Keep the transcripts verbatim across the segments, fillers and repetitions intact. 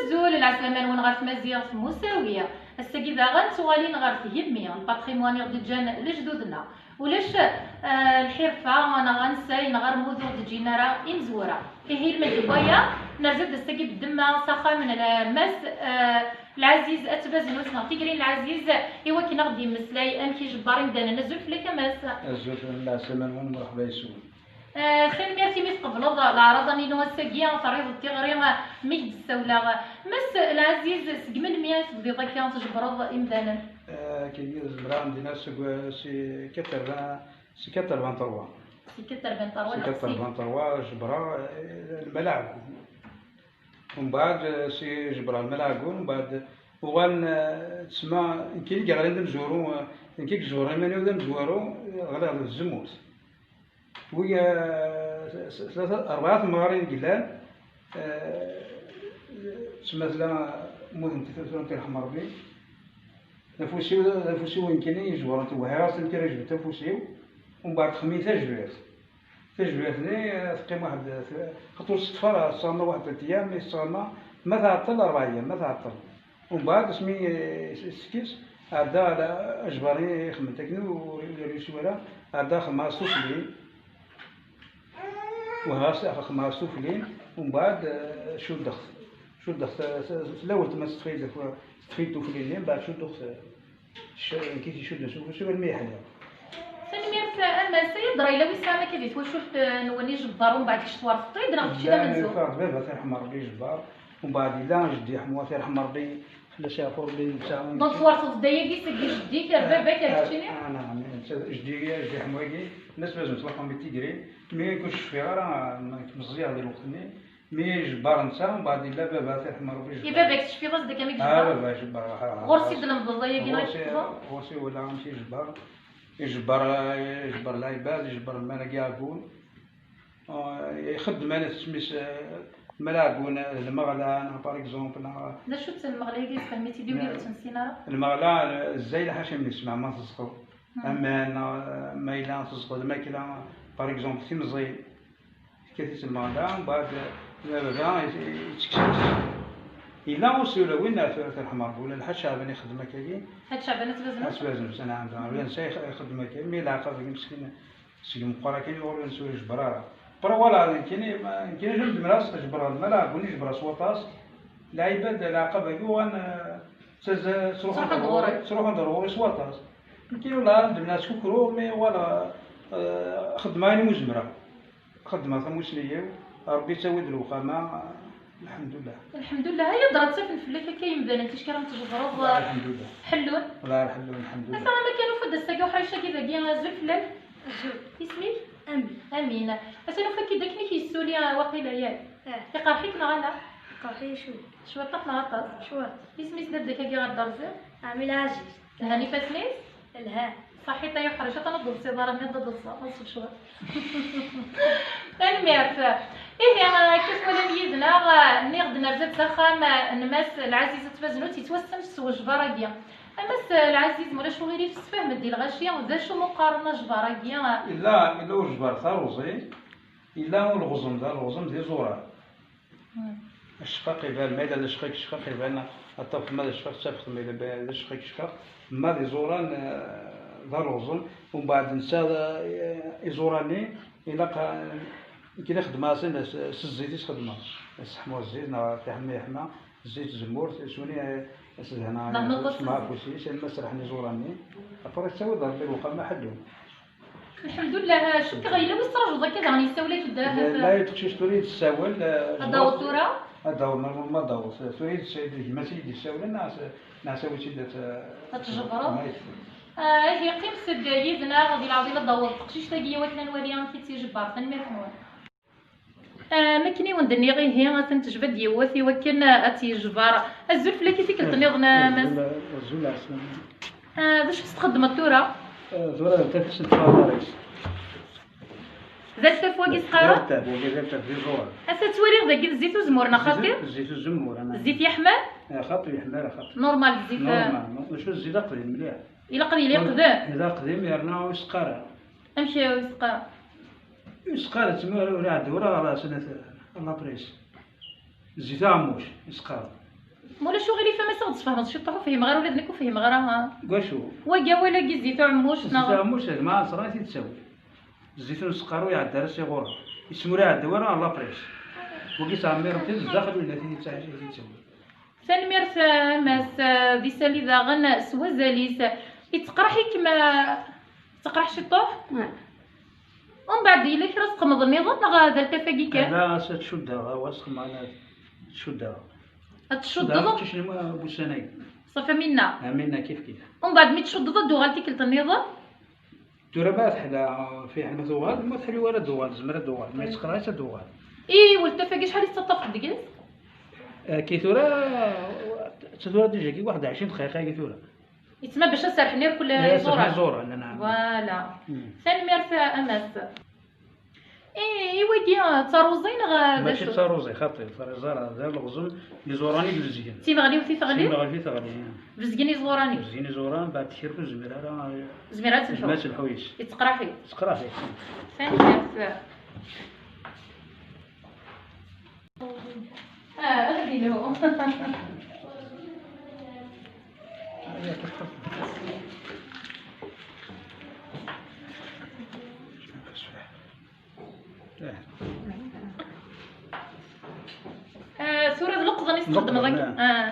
Azul, lɛeslama-nwen ɣer tmaziɣt Musawi. Ass-agi daɣen ttuɣalin ɣer tgemmi, lpatrimwan i ɣ-d-ǧǧan lejdud-nneɣ. Ulac, eh, lḥirfa neɣ ansay neɣ armud ur d-ǧǧin ara imezwura. Ihi, lmend n waya, nerza-d ass-agi beddemma s axxam n Mass, eh, Lɛaziz At Tbaznut neɣ Tigrin Lɛaziz, i wakken ad ɣ-d-yemmeslay amek ijebbar imdanen. Azul fell-ak a Mass. Azul fell-am, lɛeslama-nwen, mreḥba yes-wen. Eh, tanemmirt imi tqebleḍ leɛraḍa-nni n wass-agi, terriḍ-d tiɣri, eh, mi k-d-ssawleɣ. Mass Lɛaziz, seg melmi ay tebdiḍ akka tjebreḍ imdanen? Eh, kigi zemreɣ ad m-d-iniɣ seg, si quatre-vingts, si quatre-vingt-trois. Si quatre-vingt-trois, si quatre-vingt-trois, jebreɣ, eh, lmal aɛeggun. Umbeɛd, eh, si jebreɣ lmal aɛeggun, umbeɛd uɣalen, eh, tsemma, nekkini i yeɣlin d amezwaru, eh, nekk i yezwaren iman-iw d amezwaru, eh, ɣliɣ di tzemmurt. Wi, eh, s-, s-, tlata, rebɛa temɣarin i yellan, eh, tsemma tella, mmudent tura, tura, tirḥem Rebbi. D afus-iw, d afus-iw nekkini i yezwaren, tewhiɣ-as amek ara jebdent afus-iw, umbeɛd texmin tajbirt. Tajbirt-nni, eh, teqqim waḥed, eh, xaṭer ur teṭṭef ara, tesseɣma waḥed n tiyam, i tesseɣma, ma tɛeṭṭel, rebɛa yyam, ma tɛeṭṭel. Umbeɛd, asmi, eh, s-, tekkes, ɛedda ala ajber i xedment akken ur, ur, ur yusi wara, ɛedda xedmeɣ-as tuflin, wehɣ-as, xedmeɣ-as tuflin, umbeɛd, eh, cuddeɣ-t, cuddeɣ-t, eh, s-, fell-awen ma teṭṭef-iyi-d, teṭṭef-iyi-d tuflin-nni, mbeɛd cuddeɣ-t, eh, c-, nekk i t-icudden s ufus-iw armi yeḥla. Tanemmirt a Mass. Yeḍra yella wi sɛan akka di twacult-nwen ijebbar, umbeɛd ccetwa teṭṭi-d, neɣ kečč d amenzu? Yella, yufa-ɣ-d baba, tirḥem Rebbi, ijebbar. Umbeɛd yella jeddi ḥemwa, tirḥem Rebbi, fell-as iɛfu Rebbi, netta. Donc twerseḍ-d ayagi seg jeddi-k ar baba-k ar keččini? Ah, naɛam, netta jeddi, jeddi ḥemwa-agi, nna-s Bazem, twaxxam i Tigri, mi ur cfiɣ ara, nekk meẓẓiyeɣ di lweqt-nni, mi ijebbar netta, umbeɛd yella baba, tirḥem Rebbi, ijebbar. I baba-k tecfiḍ-as-d akka mi ijebbar? Ah, baba, ijebbar, ah, ɣur-s i d-lemdeḍ ayagi neɣ i tecfiḍ? Ɣur-s i walaɣ amek ijebbar. Ijebber, eh, ijebber lɛibad, ijebber lmal aɛeggun. Eh, ixeddem, anat isem-is, eh, lmal aɛeggun, eh, lmeɣla, neɣ par exemple, neɣ... D acu-tt lmeɣla-agi, sfehmet-id i wid ur tt-nessin ara? Lmeɣla, eh, zzayla ḥaca mi nesmeɛ ma tezqeḍ. Hmm. Aman, neɣ, eh, ma yella tezqeḍ lmakla, par exemple, timẓin. Tekkat-itt lmeɣla, mbeɛd, eh, baba yettekkes-itt. Yella usiwel win, eh, tura tirḥem Rebbi, ula Lḥaǧ Caɛban ixeddem akkagi. Lḥaǧ Caɛban At Tbaznut? At Tbaznut, naɛam, da. Ula netta ix-, ixeddem akka. Mi leɛqab-agi meskin, seg meqqar akken yuɣal ur neswa ijebber ara. Però wala, nekkini, ma, nekkini jemdem ras, jebber lmal aɛeggun, jebber s waṭas. Lɛibad, leɛqab-agi uɣan, eh, ttaza-, ttruḥun ɣur-i, ttruḥun ɣur-i s waṭas. Nekkini wala, ndemna s kukru, mi wala, eh, xeddmeɣ ayen umi zemreɣ. Xeddmeɣ tamusni-iw, Rebbi yettawi-d lewqama, lḥemdullah. Lḥemdullah, ay adra ttafen fell-ak akka yimdanen ticki ara m-tjebreḍ, lḥemdullah. Ḥellun? Wala ḥellun, lḥemdullah. Ata ama kan ufiɣ-d ass-agi uḥric-agi dagi, azul fell-am. Azul. Isem-ik? Amin. Amin. Atan ufiɣ-k-id akken i k-yessuli, waqila, yak? Eh. Iqerḥ-ik neɣ ala? Iqerḥ-iyi cwiṭ. Cwiṭ neɣ aṭas? Cwiṭ. Isem-is dadda-k-agi ɣer Derzi? Ɛmi Lɛaziz. Lhan ifassen-is? Lhan. Ṣaḥit ay uḥric, atan ad d-teḍsiḍ ara, mi ad d-teḍsiḍ, ad teḍsiḍ cwiṭ. Tanemmirt. Ihi, akka twalam yid-neɣ, nniɣ-d nerza-d s axxam n Mass Lɛaziz At Tbaznut, yettwassen s wejbar-agi. A Mass Lɛaziz, ma ulac uɣilif, sefhem-d i lɣaci d acu mu qqaren ajbar-agi. Illa, illa ujbar taruẓi, illa uleɣẓem, d aleɣẓem d iẓuran. Hmm. Acqaq iban, ma yella d acqaq, acqaq iban, ad tafeḍ ma d acqaq, ad tafeḍ ma yella d acqaq, acqaq. Ma d iẓuran, eh, d aleɣẓem, umbeɛd netta, eh, iẓuran-nni, ilaq, eh, nekk i xeddmeɣ s, s zzit i s-xeddmeɣ. Sseḥmuɣ zzit, neɣ fiḥel ma yeḥma, zzit tzemmurt, suni, eh, as-dehneɣ, smeɣ afus-is, alma sraḥen iẓuran-nni. Après, tettawiḍ Rebbi lewqama ḥellu. Lḥemdullah, cukkeɣ yella wis trajuḍ akka daɣen yessawel-ak-d ahat. La, teqcict tura i d-tessawel, eh, ad d-taweḍ tura? Ad d-taweḍ, normalement ad d-taweḍ. Tura i d-tessawel, d gma-s i d-yessawlen, neɣ s-, neɣ s awit-id ad t-, ad tjebreḍ? Ma yekfi. Ah, ihi qqimet-d yid-neɣ di leɛḍil ad d-taweḍ teqcict-agi i wakken ad nwali amek i tt-ijebber. Tanemmirt-nwen. Ah, am akken i wen-d-nniɣ, ihi, atan tejba-d yiwet i wakken, ah, ad tt-yejber. Azul fell-ak i tikkelt nniḍen, a Mass. Azul, azul ɛeslama. Ah, d acu i s-txeddmeḍ tura? Ah, tura d tafes n tɣawaris. D altaf wagi s-qqaren? D altaf, wagi d altaf d iẓuran. Ass-a ttwaliɣ dagi d zzit uzemmur, neɣ xaṭi? Zzit uzemmur, ana. Zzit yeḥman? Ah, xaṭi yeḥman, xaṭi. Normal zzit, ah. Normal, non, maca zzit aqdim mliḥ. Ilaq ad yili aqdim? D aqdim yerna ur yeṣeqqar ara. Amek ur yeṣeqqar ara? Ur yeṣeqqar ara, ur iɛedda ura ɣer snat lapris. Zzit aɛemmuc, yeṣeqqar. Ma ulac uɣilif, ama s-aɣ-d-tesfehmeḍ ciṭuḥ, ur fhimeɣ ara ula d nekk, ur fhimeɣ ara. Deg wacu? Wagi awal-agi, zzit uɛemmuc, neɣ? Zzit uɛemmuc, ma neẓra i t-id-tawi. Zzit n useqqaru iɛedda ara s iɣurra. Isem ur iɛedda ara ɣer lapres. Wagi ttɛemmiren-t-id zdaxel, ur yelli i t-id-tawi. Tanemmirt, a Mass, di sali daɣen s wazal-is. Yettqerḥ-ikem, eh, yettqerḥ ciṭuḥ? Umbeɛd yella kra txedmeḍ nniḍen, neɣ d altaf-agi kan? Ala, ass-a ttcuddeɣ, awa, s xemma, ttcuddeɣ. Ad tcuddeḍ? Ttcuddeɣ aqcic-nni bu ussan-agi. Ṣafi, a Minna. A Minna, kif kif. Umbeɛd mi tcuddeḍ ad d-tuɣal tikkelt nniḍen? Tura ma teḥla, fiḥel ma tuɣal, ma teḥli wara ad d-tuɣal, tezmer ad d-tuɣal, ma yettqerḥ-itt ad d-tuɣal. I weltaf-agi acḥal i tettaṭṭafeḍ deg-s? Aki tura, tura déjà-gi waḥed ɛecrin dqiqa-agi tura. Yettma bac ad serḥen irkul. Eh, iẓuran. Iẓuran, nɛam. Voilà. Mm. Tanemmirt, a Mass. I, i wagi, d taruẓi neɣ d acu? Mačči d taruẓi, xaṭi, tariẓa d aleɣẓum, d iẓuran i ibezgen. D timeɣliwt i teɣli? D timeɣliwt i teɣli, ya. Bezgen iẓuran-is? Bezgen iẓuran, mbeɛd tkert ur tezmir ara. Tezmir ad telḥu? Tezmir ad telḥu yes. Yettqerḥ-it? Yettqerḥ-it. Tanemmirt. Ah, ad yelhu. Ah, tura d leqḍen i txeddmeḍ. Leqḍen, akka? Ah.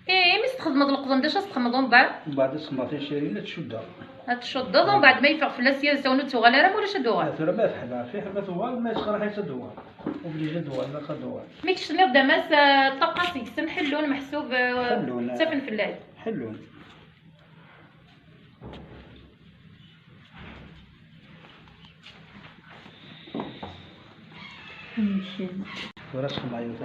Eh, imi s-txedmeḍ leqḍen, d acu ad s-txedmeḍ umbeɛd? Umbeɛd ad semmeɣ tincirin, ad tcuddeɣ. Ad tcuddeḍ, umbeɛd ma yeffeɣ fell-as yiḍes, awen ur tuɣal ara, ma ulac ad tuɣal. Ah, tura ma teḥla, fiḥel ma tuɣal, ma yettqerḥ-itt ad tuɣal. Obligé ad tuɣal, ilaq ad tuɣal. Mi kečč tenniḍ-d a Mass, eh, ṭṭaqa seg-sen ḥellun, meḥsub, eh, ttafen fell-ak. Ḥellun. Tura sxedmeɣ yiwet.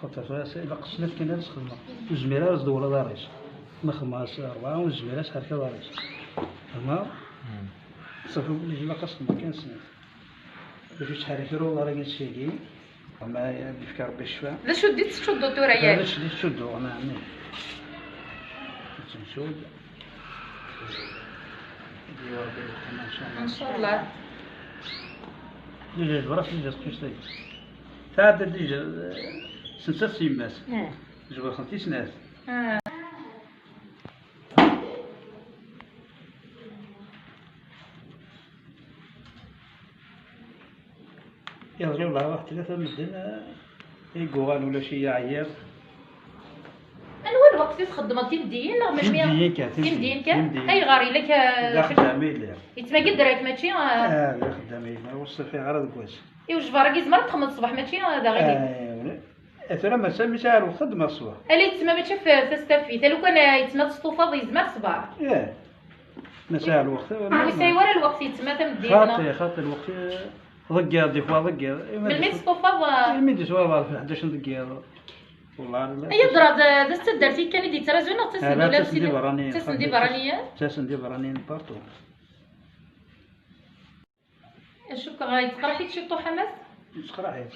Xaṭer tura s-, ilaq snat kan ad sxedmeɣ. Ur zmireɣ ara ad s-dewleɣ aḍar-is. Ma xedmeɣ ass rebɛa, ur zmireɣ ad sḥerkeɣ aḍar-is. Fehmeɣ? Ṣafi, ilaq ad sxedmeɣ kan snat. Ur yettḥerrik ara uḍar-agi seg-i. Ama ad yefk Rebbi ccfa. D acu d-tettcudduḍ tura, yak? D acu d-ttcudduɣ, nɛam. Ad tt-ncud. Ad yawi Rebbi lqima, ncallah. Ncallah. Déjà jebreɣ déjà teqcict-agi. Tɛedda déjà, eh, s nettat s yemma-s. Eh. Jebreɣ-tent i snat. Eh. Iḍelli, wellah, ruḥ tlata medden, eh, i yuɣal ulac-iyi, ɛyiɣ. Anwa lweqt i txeddmeḍ, timeddiyin neɣ melmi? Timeddiyin kan, timeddiyin. Timeddiyin kan? Timeddiyin. Ayɣer, yella k-, d axeddam i lliɣ. Yettmagid-d rrak, mačči, eh? Ah, d axeddam i lliɣ, ur ṣṣifiɣ ara deg wass. I ujbar-agi, tzemreḍ ad txedmeḍ ṣṣbeḥ, mačči, eh, d aɣilif? Eh, ula-, eh, tura ma sami sɛiɣ lweqt ad d-mmeɣ ṣṣbeḥ. Ala, yettma mačči f-, s asdafit. Alukan, eh, yettma testufaḍ, yezmer ṣṣbeḥ. Eh. Ma sɛiɣ lweqt, eh, ur yesɛi ara lweqt yettma tameddit, neɣ? Xaṭi, xaṭi lweqt, eh, ḍeggiḍ, des fois ḍeggiḍ. Melmi testufaḍ, eh? Imi d-yeswa ɣef ḥdac n deg yiḍ. Wallah, la. Ay adra, d, d as taddart kan i d-yettrazun, neɣ ttasen-d ula d, ttasen-d iberraniyen, ttasen-d iberraniyen? Ttasen-d iberraniyen partout. Cukkeɣ yettqerḥ-ik ciṭuḥ, a Mass? Yettqerḥ-it.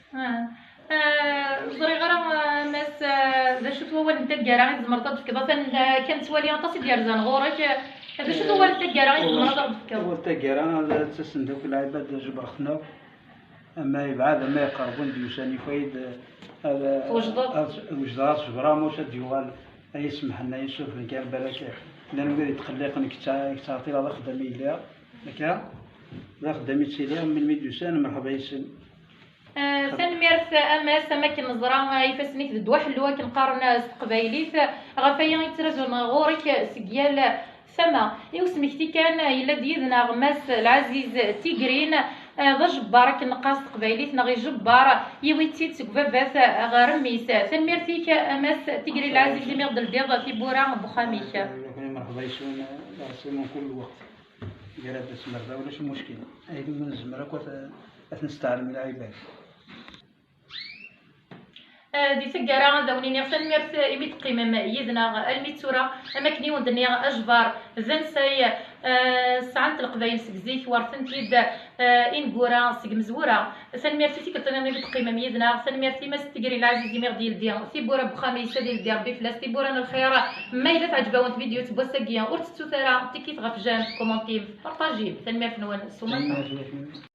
Ah. Ah, ẓriɣ ara, ah, Mass, ah, d acu-t wawal n taggara i tzemreḍ ad d-tefkeḍ? Atan, ah, kan ttwaliɣ aṭas i d-yerzan ɣur-k. Ah, d acu-t wawal n taggara i tzemreḍ ad d-tefkeḍ? Wawal n taggara, ad ttasen-d akk lɛibad, jebreɣ-ten akk. Ama yebɛed, ama yeqreb, win d-yusan, yufa-yi-d, ad, twejdeḍ? Ad wejdeɣ, ad ṣebreɣ, ma ulac ad d-yuɣal. Ay semḥen, ay surfen kan, balak llan wid yetqelliqen, deg tta-, deg ttɛeṭṭileɣ d axeddam i lliɣ, akka, d axeddam i ttiliɣ, melmi d-usan, merḥba yes-sen. Eh, tanemmirt a Mass, am akken neẓra, eh, ifassen-ik d ddwa ḥellu, akken qqaren, eh, s teqbaylit. Ɣef waya i ttrazun ɣur-k seg yal tama. I usmekti kan, eh, yella-d yid-neɣ Mass Lɛaziz Tigrin. Eh, d ajebbar akken neqqar s teqbaylit, neɣ ijebbar, yiwi-tt-id seg ubabat, eh, ɣer mmi-s. Tanemmirt-ik, a Mass Tigri Lɛaziz, imi ɣ-d-teldiḍ tiwwura n wexxam-ik. Nekni merḥba yes-wen, eh, ɛeslama n kul lweqt. Gar ad d-asmer da, ulac lmuckil. Ayen umi nezmer akk ad, ad t-nesteɛlem i lɛibad. Eh, di taggara, ad awen-iniɣ tanemmirt imi d-teqqimem yid-neɣ almi d tura. Am akken i wen-d-nniɣ, ajbar d ansay, eh, sɛant Leqbayel seg zik, werten-t-id, eh, ineggura seg mezwura. Tanemmirt i tikkelt-nniḍen imi d-teqqimem yid-neɣ. Tanemmirt i Mass Tigri Lɛaziz imi ɣ-d-yeldi tiwwura n wexxam-is, ad yeldi Rebbi fell-as tiwwura n lxir. Ma yella teɛǧeb-awen tvidyut n wass-agi, ur tettut ara tikkit ɣef jam, tkumantim, tpartajim. Tanemmirt-nwen s umata.